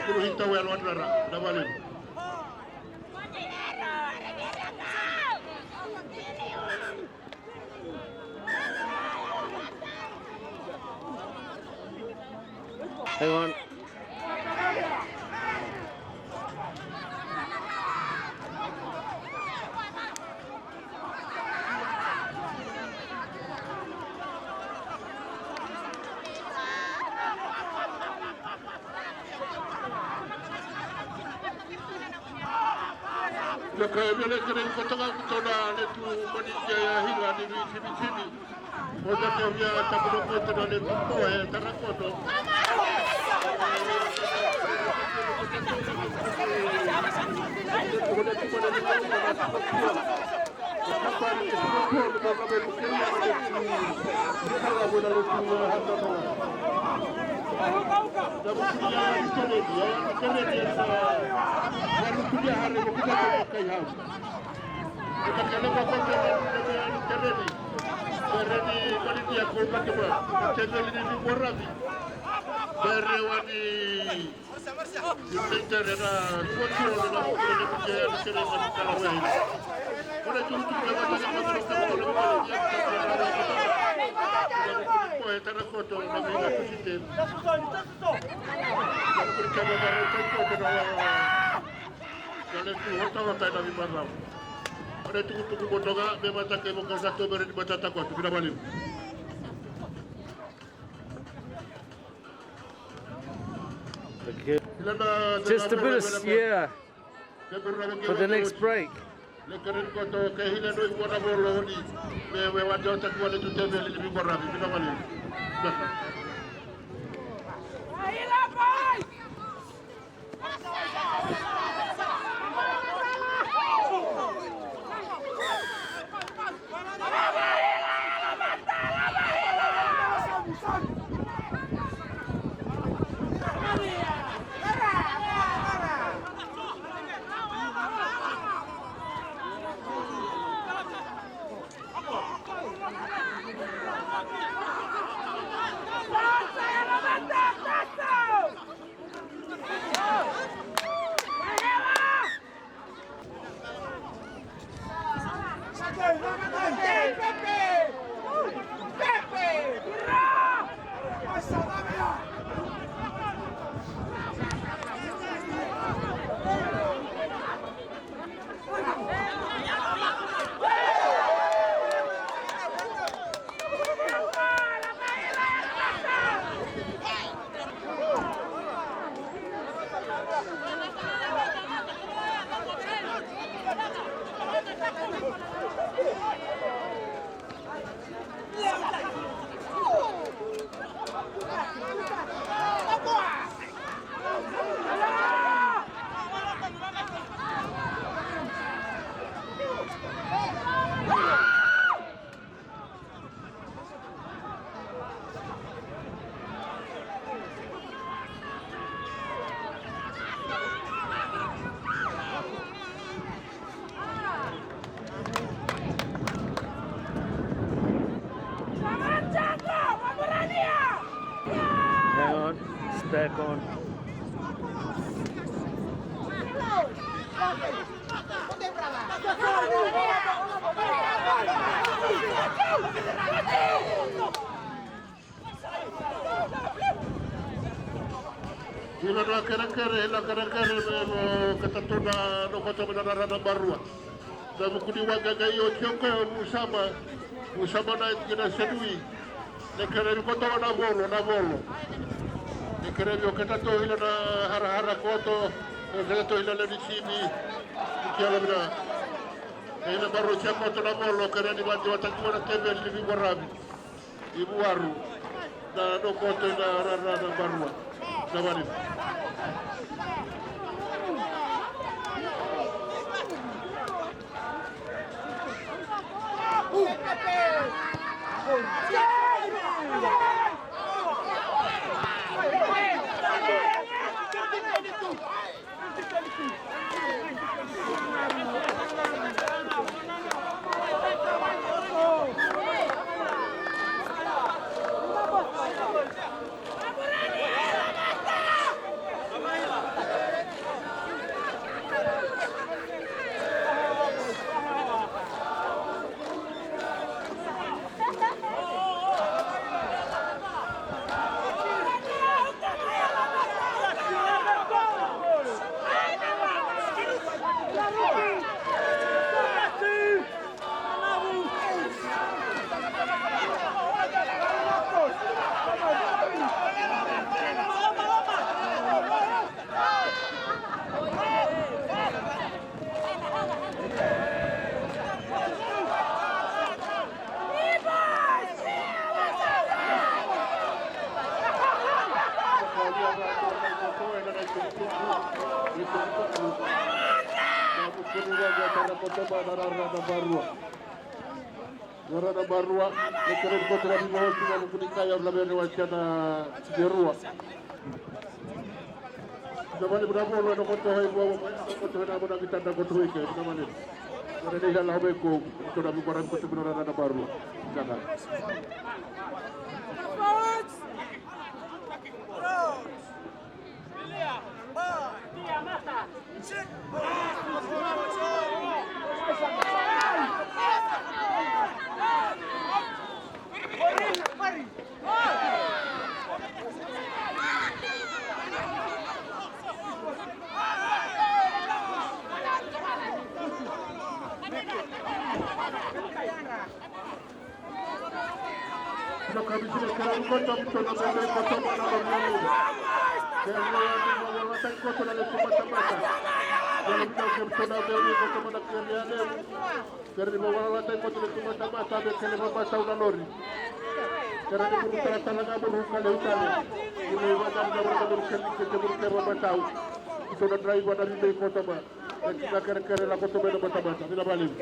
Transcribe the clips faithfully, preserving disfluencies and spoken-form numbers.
Kuru hita wela watu rara, na vale. Hang on. Ia ka e via lai kerei koto ga koto na letu mani ia ya higa ni vi timi timi. Ko ta ke via tabu no koto na letu ko e tara koto. Bere wani. Okay. Just a bit of, yeah, for the next break. Hang on, it's back on. Hila na kerekere, hila kerekere me mo katatou na nokoto me na rara na barua. Na vuku ni waqaqa i oti o koya o Musama, Musama na iti na senui. Ne kerevi koto na volo, na volo. Ne kerevi o katatou hila na harahara koto, o katatou hila na ni simi. Ni kia lavina. Ne hila barua tia koto na volo, kerevi vati o tatua na teveli ni vivoravi. Ivuaru na nokoto na rara na barua na vale. Na Rarama Barua. Na Rarama Barua. Na kerei koto na viva oti na vuku ni kai au na vere wa tia na Verua. Na vale muna volo na koto hai vua koto na muna kita na koto ike na vale. Na rene ila lau vei kou. Koto na viva koto muna Rarama Barua. Saka. Kere ni vawalataki koto le tumatamata me kele vamatau na lori. Kere ni muru talatala ga muru ka leu tale. Muru i vata na muru ka muru kele ni kete muru kere vamatau. Ito na draiva na vimei koto ma. Na kerekere na koto mai na matamata. Vina valevu.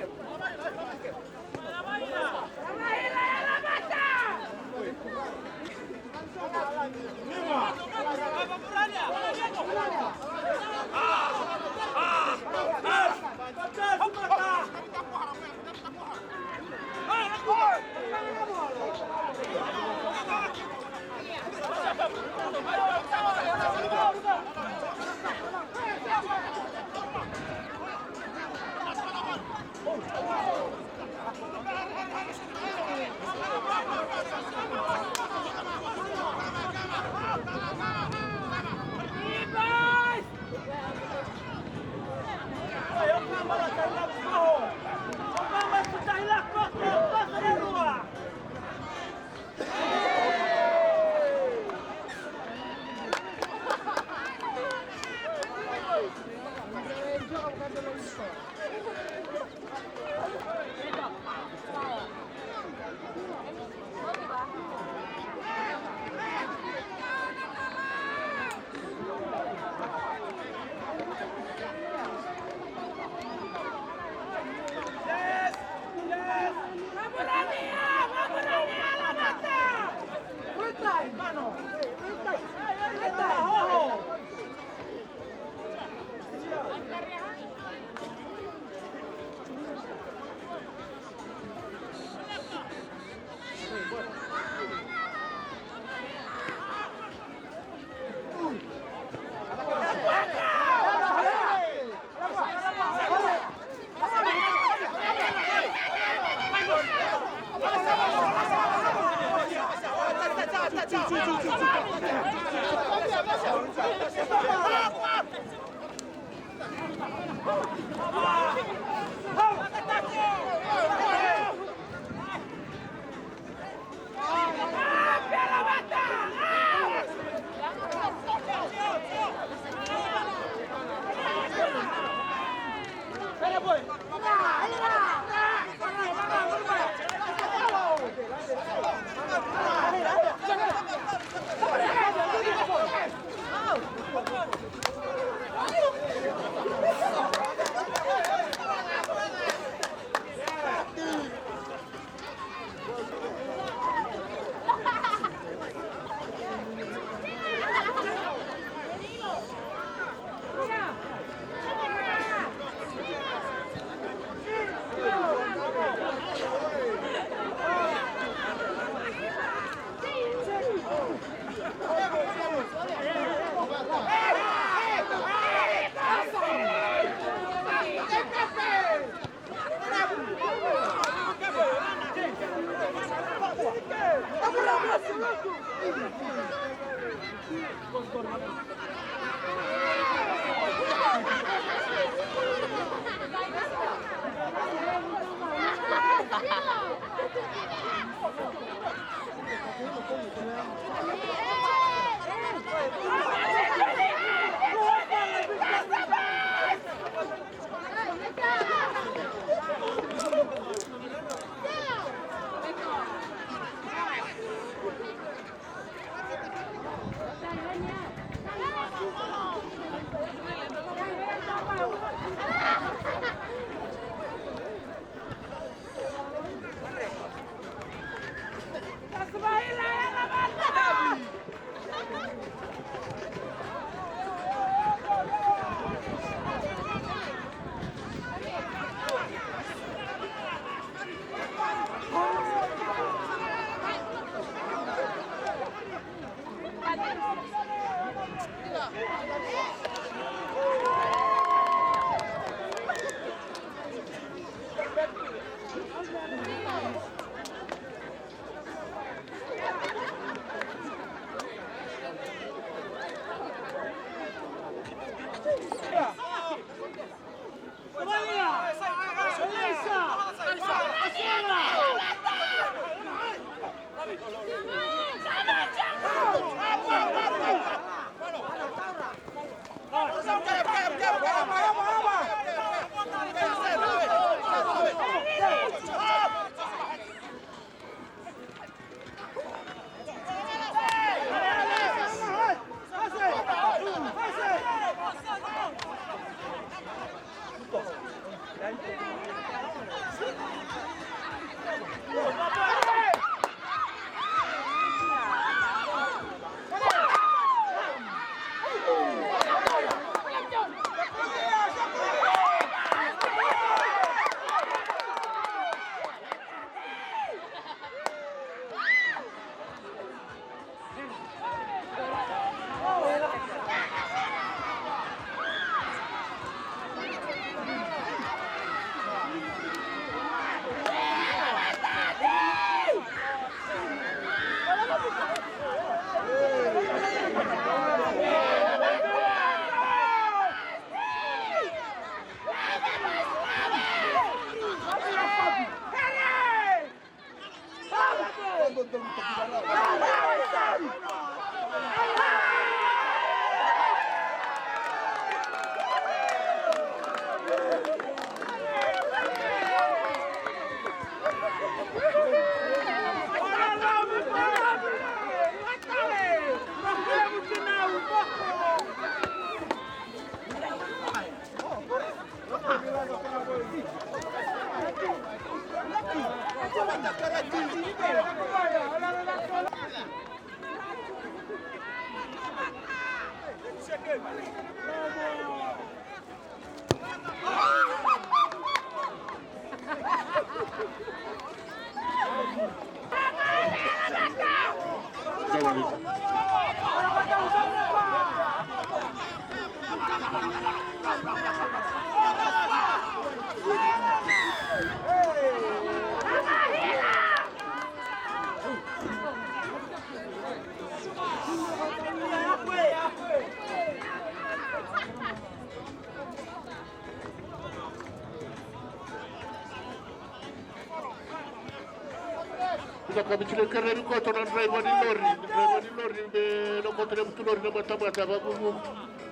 Ina ka bici na kereni koto na draiva ni lori, draiva ni lori me na koto na butu lori na matamata vavuvu.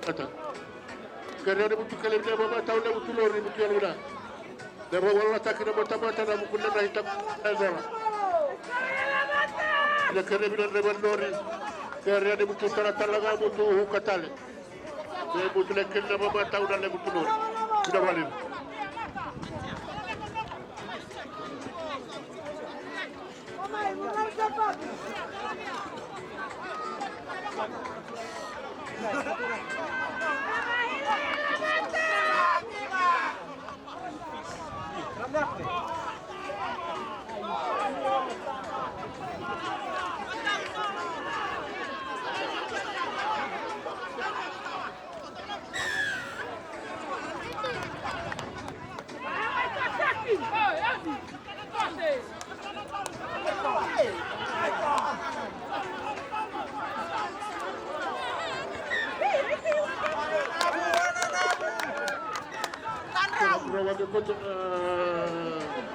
Ata. Kereni butu kele na mamatau na butu lori butu yaluna. Na vawalataki na matamata na buku na ita e dola. Ina kereni na draiva ni lori. Kereni butu talatala ga butu huka tale. Levu tu na kena mamatau na levu tu na. Vinaka vakalevu.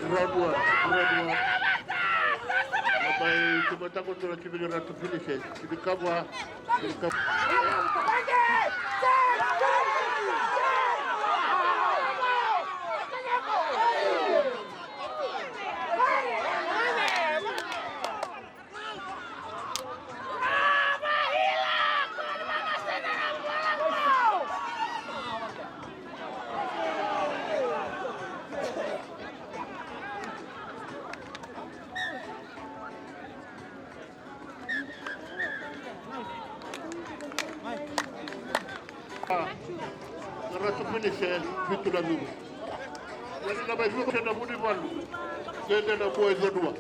Round one, round one. Mai tu mata ko tu na kivili ratu finish. Kivi kava. Na ratu finish e vitu na curu. Ia na mai vitu na Vunivalu. Kece na Buaiconua.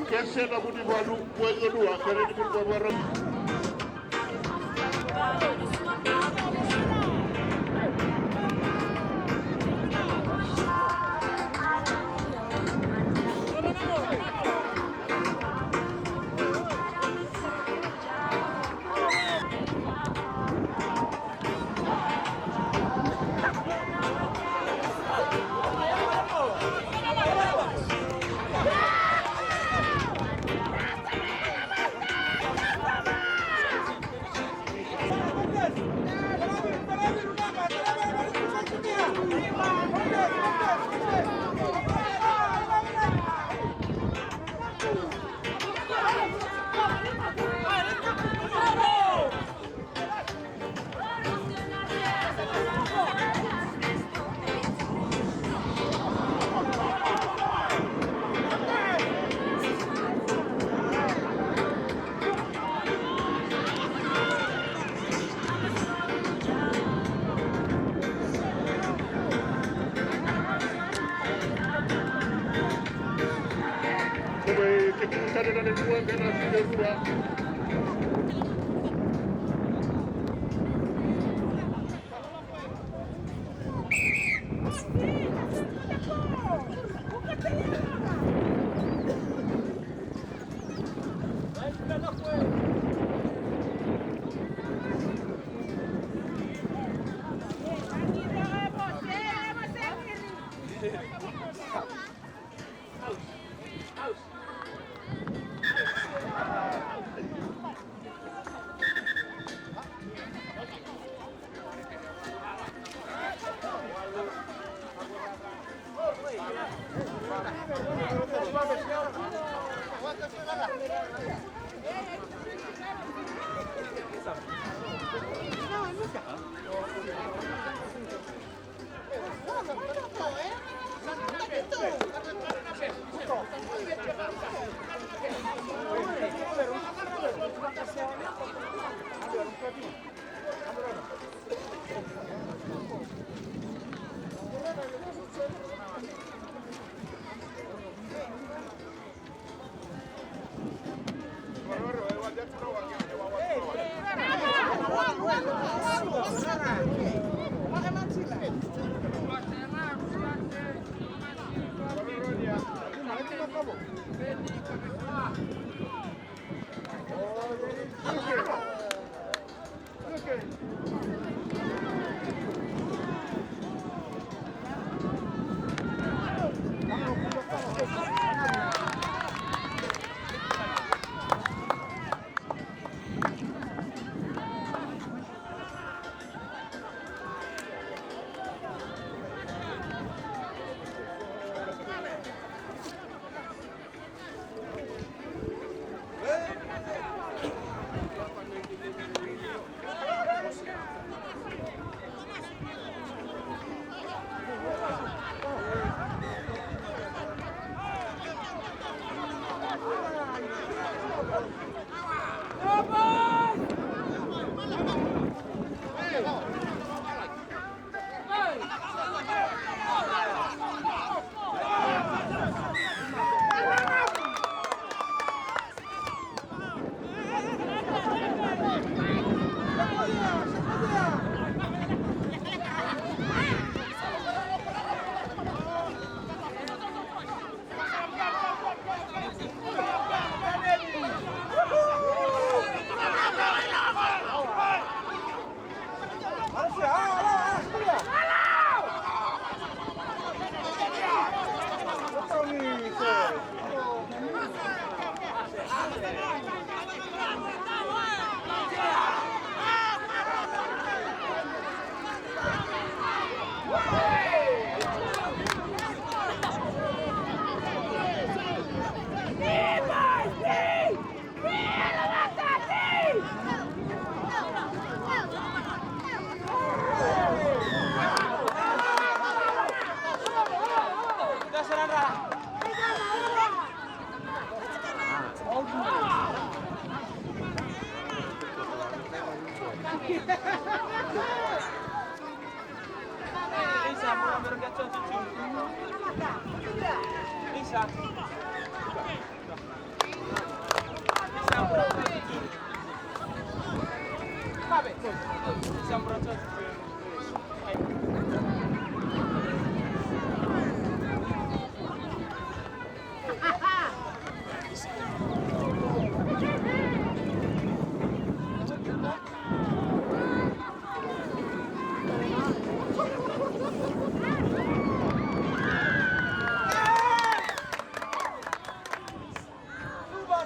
Kece na Vunivalu, Buaiconua. Kere ni Vunivalu. Cuva,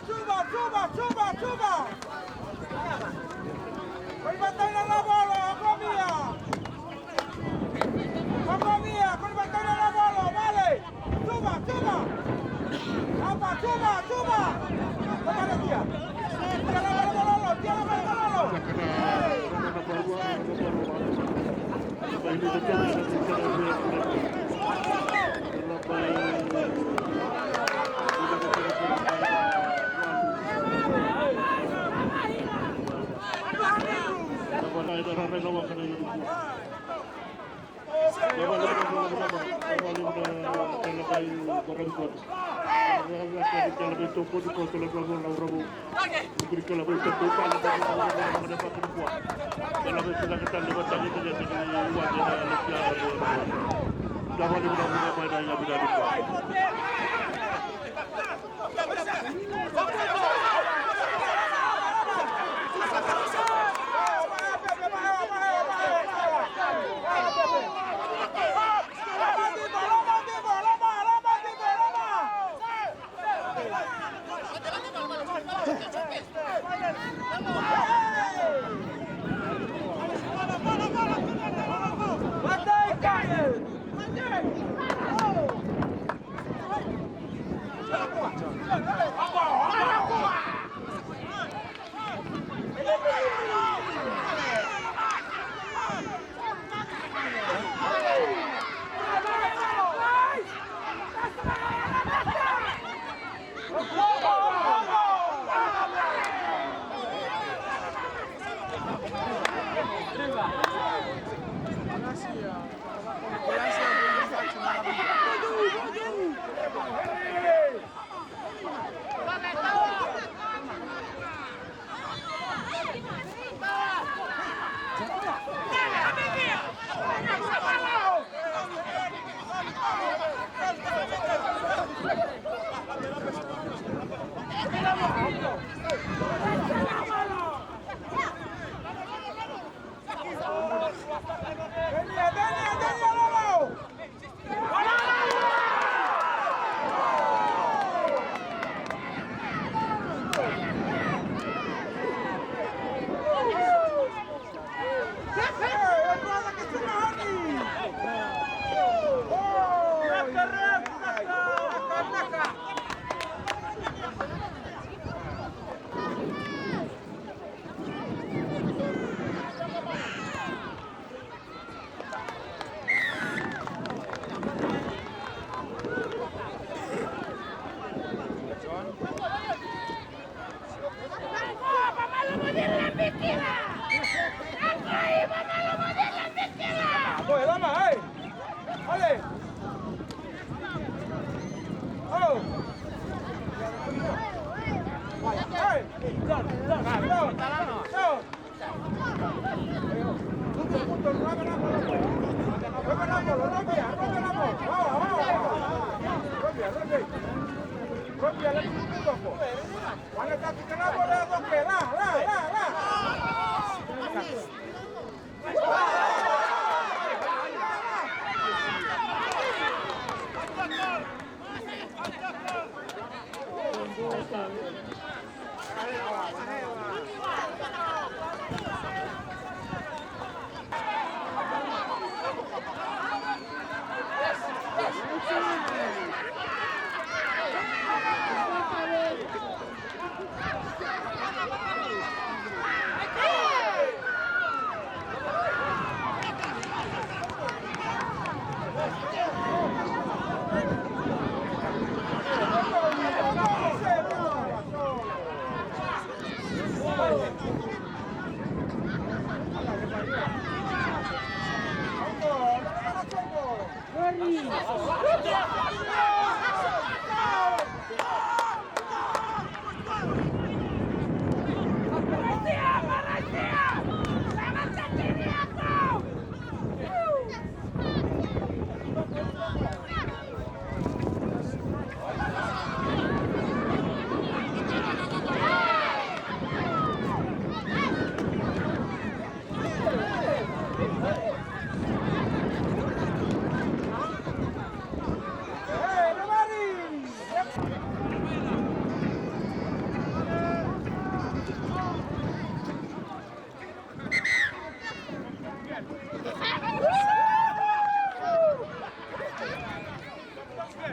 cuva, cuva, cuva, cuva. Koni vatai na lavolo, oqo via. Oqo via, koni vatai na lavolo, vale. Cuva, cuva. Apa, cuva, cuva. Vale, tia. Tia lavolo, tia lavolo.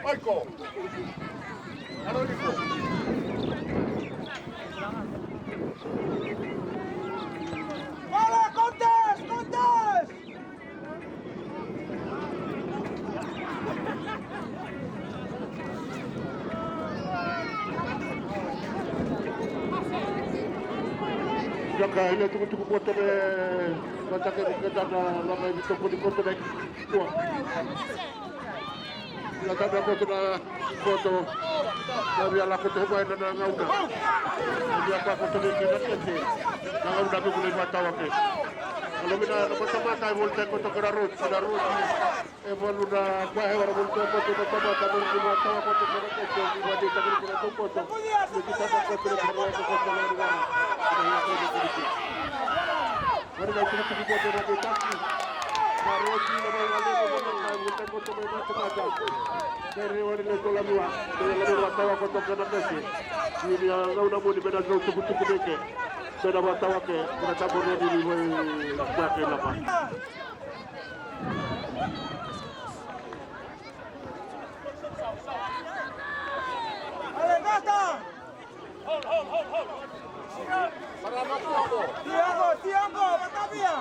Aiko. Fala, contest, contest! Ka ila tukutuku boto me matake ni keda na lama i topuni koto na ikua. Ila tada koto na koto. Na via lako to mai na gauna. Na via pa koto ni kina kete. Na gauna me kule matawa ke. Alo mina na matamata e volta koto kena roti, kena roti. E valu na kua e vara voli toa koto na tamata, voli ni vatawa koto kena koto, ni vadi takili kena tou koto. Ni ki tata koto na kena koto kena ni vara. Vari na tukutuku koto na kei taki. Na roti na mai vale na mai vale na koto mai matamata. Kere wani le tola miwa, kere le vatawa koto kena kese. Ni ni a gauna moni bena zau tukutuku deke. Bena vatawa ke, bena tabore ni ni vai kua ke lapa. Tiago, Tiago, Batavia.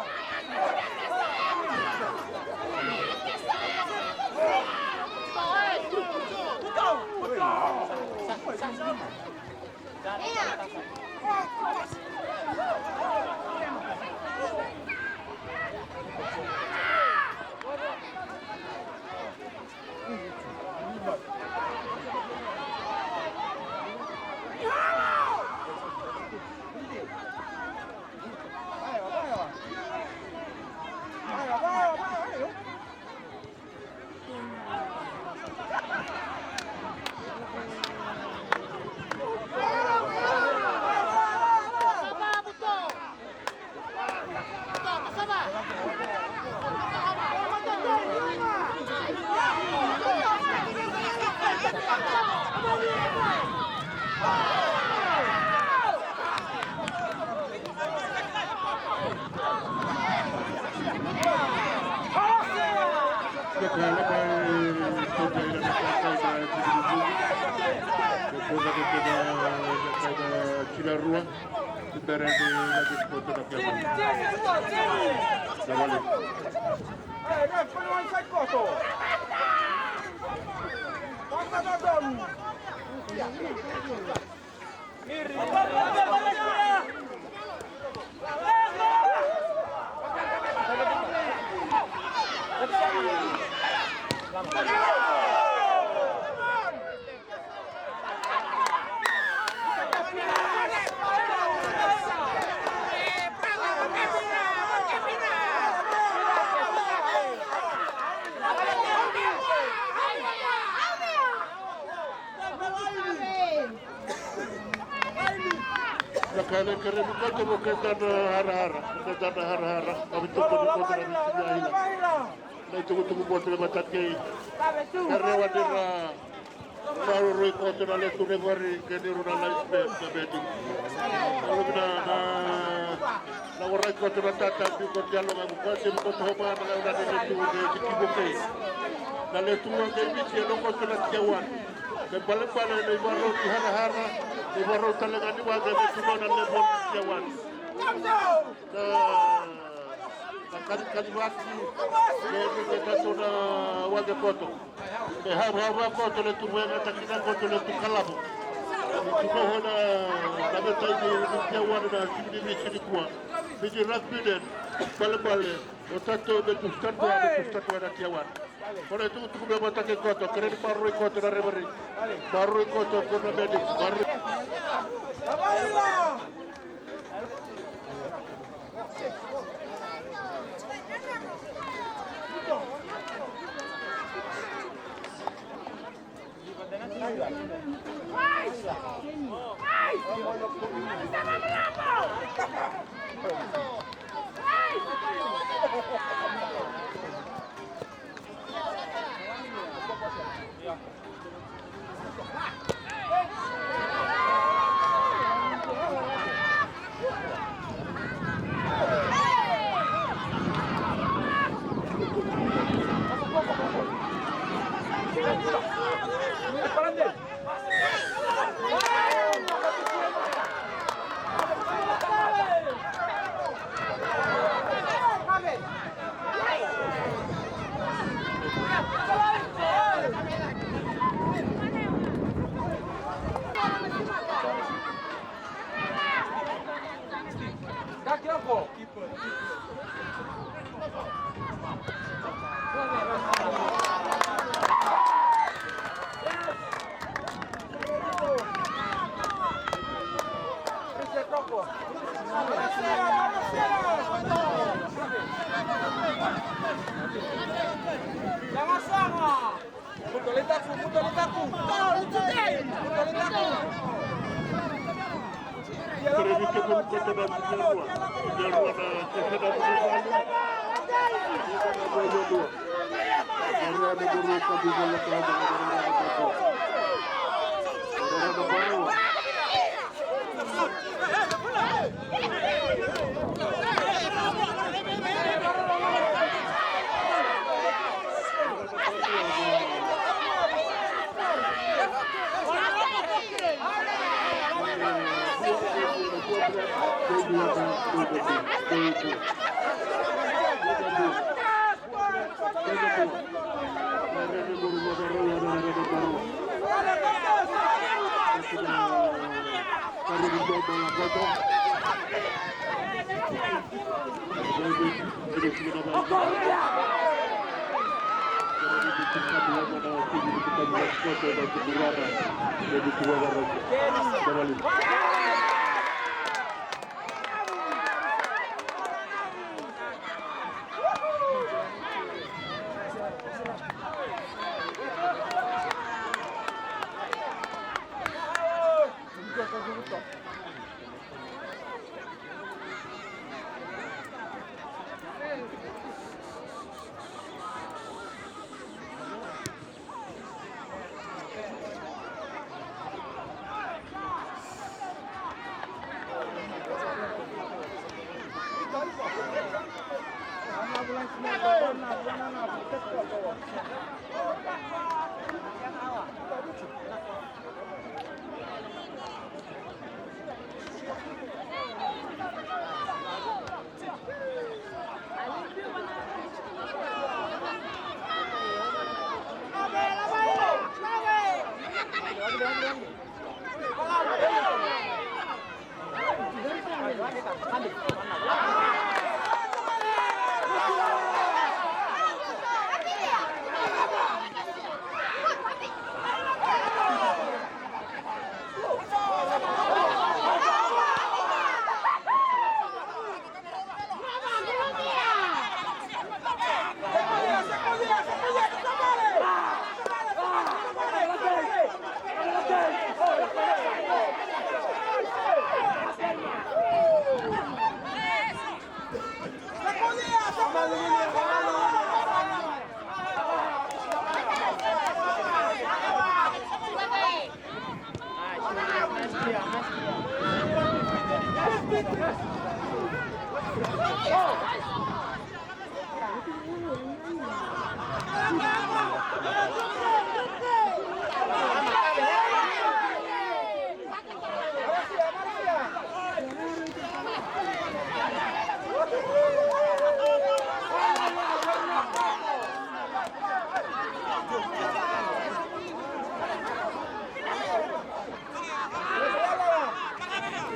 Na ka e lai kereni koto mo keda na harahara, mo keda na harahara, a vitoko ni koto na viti ni aina. Na itukutuku bote me matakei. Kerewa ni ra maroroi koto na letu revari, ke ni ru na lai pe, na beti. Alo vina na, na warai koto na tata, biu koto yalo ga mu koto, biu koto homa, na gauna ni letu, ni tiki bokei. Na letu ga kei viti, e no koto na tiawan. Me balebale na ivarau ni harahara, na ivarau tale ga ni waqa me tu na level ni tiawan. Na, na kalikali vaki, me, me, me tatou na waqa koto. Me hava, hava koto le tu, me na takina koto le tu kalavo. Ni tu me hona, na me tai ni, ni tiawan na timi ni Viti nikua. Viti rugby union, balebale, o tatou me tu stand by, me tu stand by na tiawan. Kona e tukutuku me matake koto, kere ni maroroi koto na referee. Maroroi koto, kona meni, maroroi.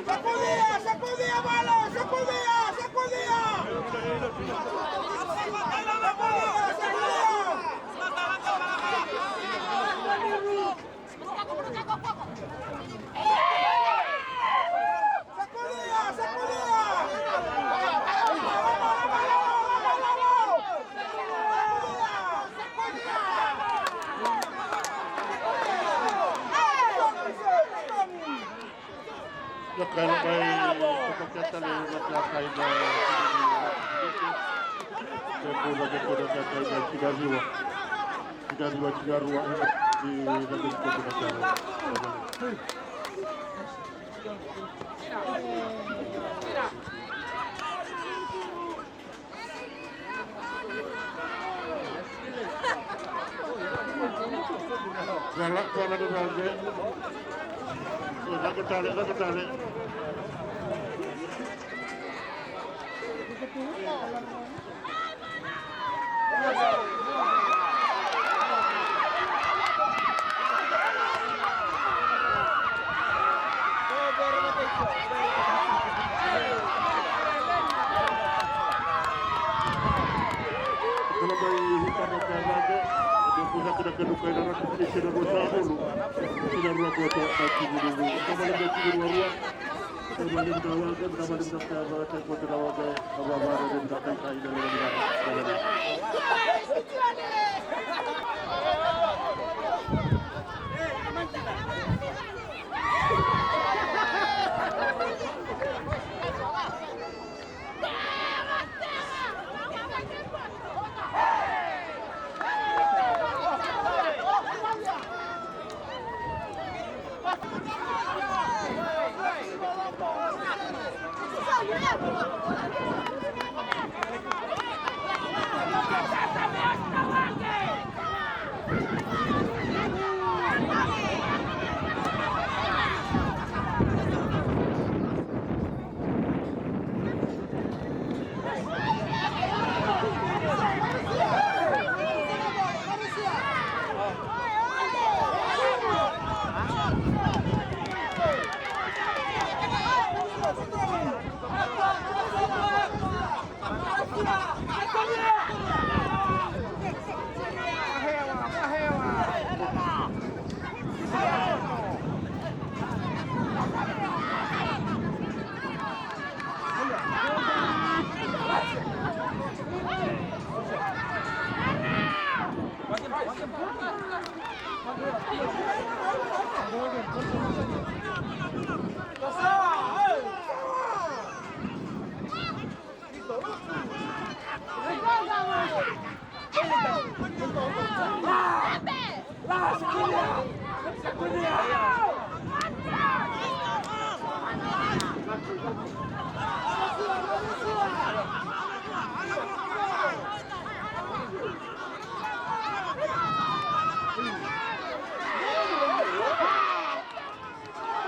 Sacudia, sacudia, vale, sacudia, sacudia. Sacudia, sacudia. Sacudia, sacudia. Ia ka ena mai toka tale na ka kai na. Ke kula ke kula ka kai na tiga riwa. Tiga riwa, tiga rua. Ni na ke kula ka kai. Cala, cala ni cake. Cake tale, cake tale. Kala mai hutana ka raka, e kusa kina kenu kai na raka kina kena rua sa bulu. Kina rua koto, na kini rua. Kama na kini rua rua. Kama na kini rua rua, kama na kini rua rua, kama na kini rua rua. Kama na kini rua rua. Kama na kini rua rua.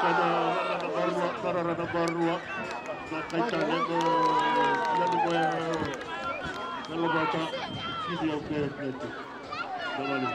Kana rara na barua, kana rara na barua. Na kai tale ko, na ni ko ya, na lo bata, sidi au ke, ke, ke. Na mali.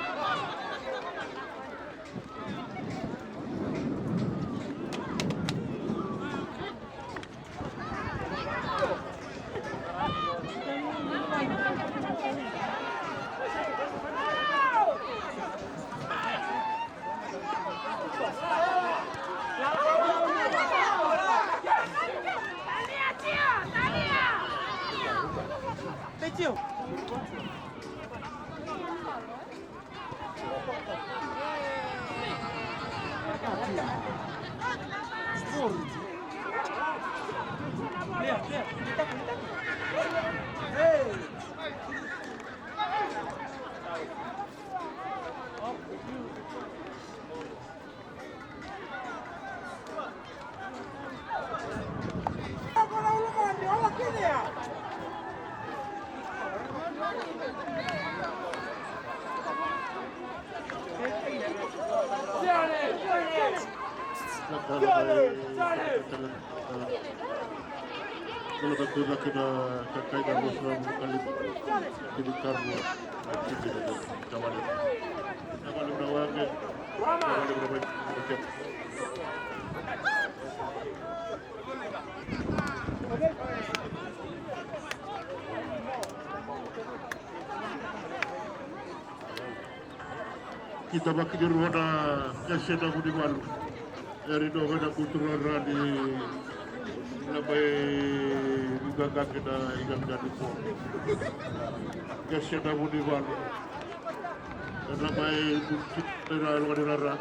Kula ka kula kina kakai na rusa mukali. Kini karua. Kini karua. Tamale. Tamale na wake. Tamale na wake. Kita vakidiri vua na kese na vunivalu. Eri doga na kutura rani na bai vigaga kina iga vigaga ko. Kese na vunivalu. Ena mai buki ena loga ni rara.